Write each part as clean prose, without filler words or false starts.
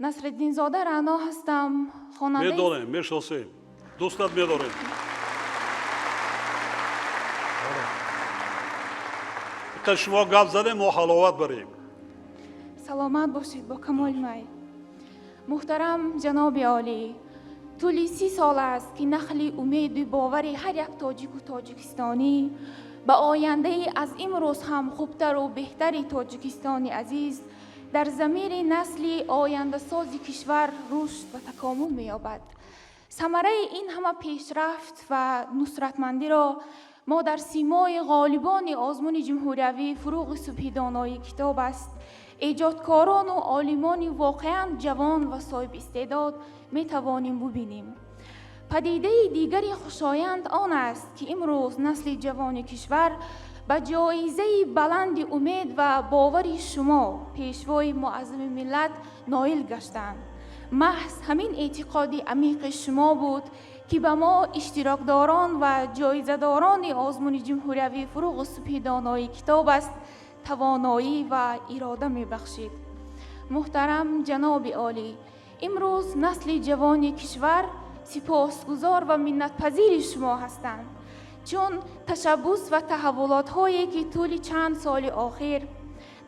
Насриддинзода Раъно ҳастам, хонандаи Медонем, мешиносем, дӯстат медорем. Иқа шумо гап задем, мо ҳаловат барем. Саломат бошед, бо камоли майл. Муҳтарам ҷаноби олӣ, тӯли 30 сол аст, ки нахли умеду бовари ҳар як тоҷику тоҷикистонӣ ба ояндаи аз имрӯз ҳам хубтару беҳтари Тоҷикистони азиз дар замири насли ояндасози кишвар рушд ва такомул меёбад. Самараи ин ҳама пешрафт ва нусратмандиро мо дар симои ғолибони озмуни ҷумҳуриявӣ «Фурӯғи субҳи донои китоб аст», эҷодкорону олимони воқеан ҷавон ва соҳибистеъдод метавонем бубинем. Падидаи дигари хушоянд он аст, ки имрӯз насли ҷавони кишвар ба ҷоизаи баланди умед ва бовари шумо, Пешвои муаззами миллат, ноил гаштанд. Маҳз ҳамин эътиқоди амиқи шумо буд, ки ба мо, иштирокдорон ва ҷоизадорони озмуни ҷумҳуриявии «Фурӯғи субҳи донои китоб аст», тавоноӣ ва ирода мебахшид. Муҳтарам ҷаноби олӣ, имрӯз насли ҷавони кишвар сипосгузор ва миннатпазири шумо ҳастанд, чун ташаббус ва таҳаввулотҳое, ки тӯли чанд соли охир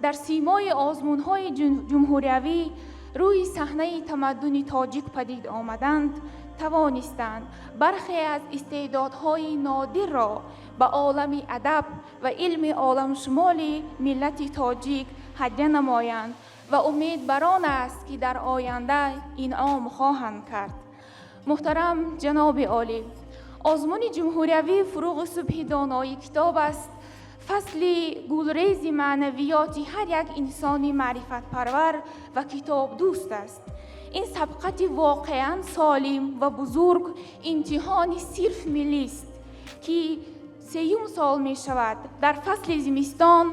дар симои озмунҳои ҷумҳуриявӣ рӯи саҳнаи тамаддуни тоҷик падид омаданд, тавонистанд бархе аз истеъдодҳои нодирро ба олами адаб ва илми оламшумоли миллати тоҷик ҳадя намоянд ва умед бар он аст, ки дар оянда инъом хоҳанд кард. Муҳтарам ҷаноби олӣ, озмуни ҷумҳуриявии «Фурӯғи субҳи донои китоб аст» фасли гулрези маънавиёти ҳар як инсони маърифатпарвар ва китобдӯст аст. Ин сабқати воқеан солим ва бузург имтиҳони сирф миллист, ки сеюм сол мешавад, дар фасли зимистон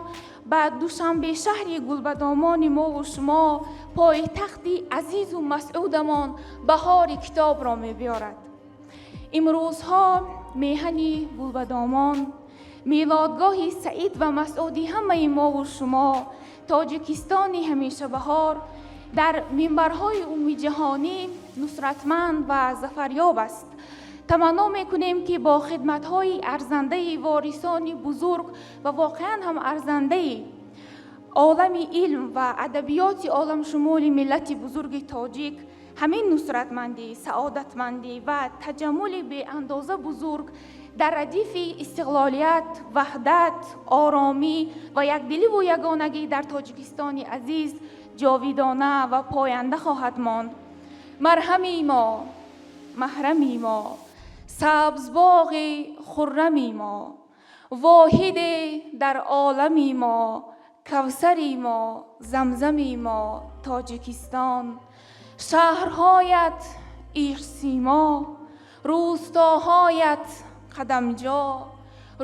ба Душанбе, шаҳри гулбадомони мову шумо, пойтахти азизу масъудамон, баҳори китобро мебиёрад. Имрӯзҳо меҳани гулбадомон, мелодгоҳи саид ва масъуди ҳамаи мову шумо, Тоҷикистони ҳамешабаҳор дар минбарҳои умумиҷаҳонӣ нусратманд ва зафарёб аст. Таманно мекунем, ки бо хидматҳои арзандаи ворисони бузург ва воқеан ҳам арзандаи олами илм ва адабиёти оламшумули миллати бузурги тоҷик ҳамин нусратмандӣ, саодатмандӣ ва таҷаммули беандоза бузург дар радифи истиқлолият, ваҳдат, оромӣ ва якдиливу ягонагӣ дар Тоҷикистони азиз ҷовидона ва поянда хоҳад монд. Марҳами мо, маҳрами мо, сабзбоғи хуррами мо, воҳиде дар олами мо, кавсари мо, замзами мо, Тоҷикистон. Шаҳрҳоят ишқсимо, рӯстоҳоят қадамҷо,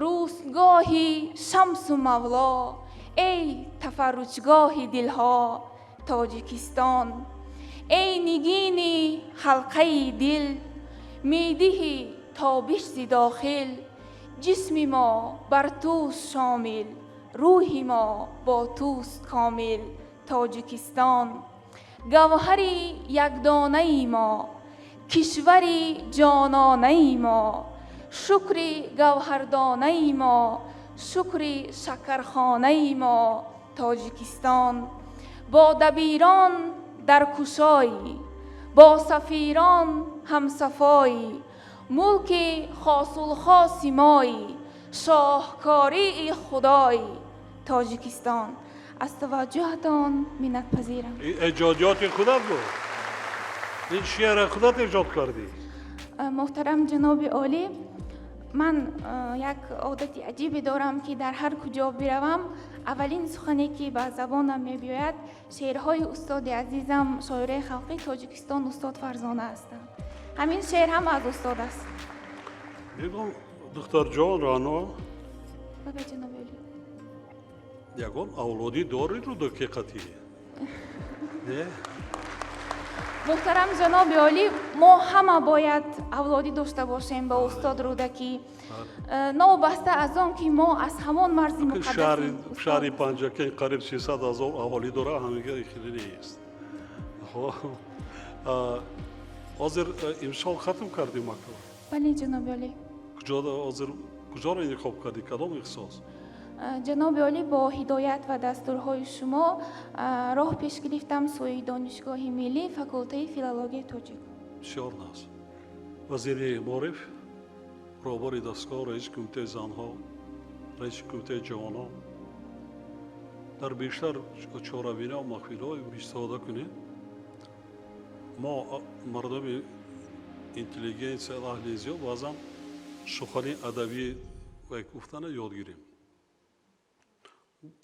рӯстгоҳи шамсу мавло, эй тафарруҷгоҳи дилҳо, Тоҷикистон. Эй нигини ҳалқаи дил, медиҳӣ тобиш зи дохил, ҷисми мо бар туст шомил, рӯҳи мо бо туст комил, Тоҷикистон. Гавҳари якдонаи мо, кишвари ҷононаи мо, шукри гавҳардонаи мо, шукри шакархонаи мо, Тоҷикистон. Бо дабирон дар кушоӣ, бо сафирон ҳамсафоӣ, мулки хосулхоси моӣ, шоҳкории худоӣ, Тоҷикистон. Аз таваҷҷӯҳатон миннатпазирам. Эҷодиёти худат буд? Ин шеъра худат эҷод кардӣ? Муҳтарам ҷаноби олӣ, ман як одати аҷибе дорам, ки дар ҳар куҷо биравам, аввалин сухане, ки ба забонам мебиёяд, шеърҳои устоди азизам, шоираи халқии Тоҷикистон устод Фарзона ҳастанд. Ҳамин шеър ҳам аз устод аст. Мегӯм, духтарҷон Рано. Бале, ҷаноби олӣ. Ягон авлодӣ дорӣ Рӯдакӣ қатӣ, не? Муҳтарам ҷаноби олӣ, мо ҳама бояд авлодӣ дошта бошем ба устод Рӯдакӣ, новобаста аз он ки мо аз ҳамон марзи муқаддаси шаҳри Панҷакент қариб 300 000 аҳолӣ дорад, ҳамига хеле нест. Ҳозир имсол хатм кардӣ мактаб? Бале, ҷаноби олӣ. Куҷо ҳозир, куҷоро интихоб кардӣ, кадом ихтисос? Ҷаноби олӣ, бо ҳидоят ва дастурҳои шумо роҳ пеш гирифтам сӯи Донишгоҳи миллӣ, факултаи филологияи тоҷик. Бисёр нағз. Вазири маориф, роҳбари дастгоҳ, раиси кумитаи занҳо, раиси кумитаи ҷавонон, дар бештар чорабиниҳо, маҳфилҳо истифода кунед. Мо, мардуми интеллигенсия, аҳли зиёд, баъзан сухани адабӣ ва гуфтана ёд гирем.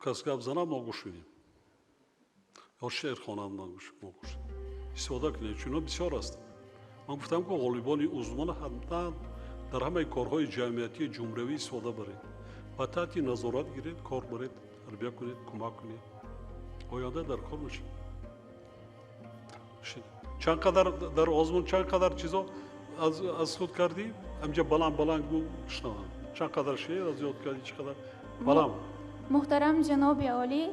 Кас гап занад, мо гӯш медиҳем, ё шеър хонад, мо гӯш истифода кунед, чуно бисёр аст. Ман гуфтам, ки ғолибони озмун ҳатман дар ҳамаи корҳои ҷамъиятии ҷумҳуриявӣ истифода баред ва таҳти назорат гиред, кор баред, тарбия кунед, кӯмак кунед, оянда дар кор мешавад. Чанд қадар дар озмун, чанд қадар чизо аз худ кардӣ? Ҳамҷа баланд баланд гӯ, шунавам. Чанд қадар шеър аз ёд кардӣ, чӣ қадар баланд? Муҳтарам ҷаноби олӣ,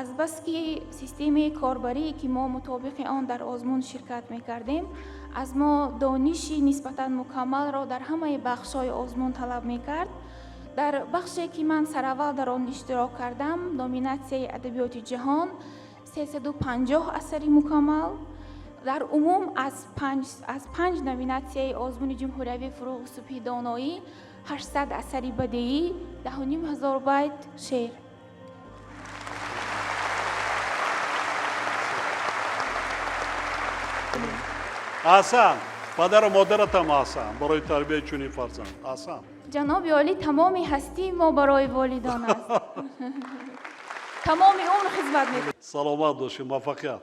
азбаски системаи корбарие, ки мо мутобиқи он дар озмун ширкат мекардем, аз мо дониши нисбатан мукаммалро дар ҳамаи бахшҳои озмун талаб мекард, дар бахше, ки ман сараввал дар он иштирок кардам, номинатсияи адабиёти ҷаҳон, 350 асари мукаммал, дар умум аз панҷ номинатсияи озмуни ҷумҳуриявии «Фурӯғи субҳи доноӣ» 800 асари бадеӣ, 10 500 байт шеър. Аҳсан! Падару модаратам аҳсан барои тарбияи чунин фарзанд, аҳсан! Ҷаноби олӣ, тамоми ҳастии мо барои волидон аст, тамоми умр хизмат мекунем. Саломат бошед, муваффақият.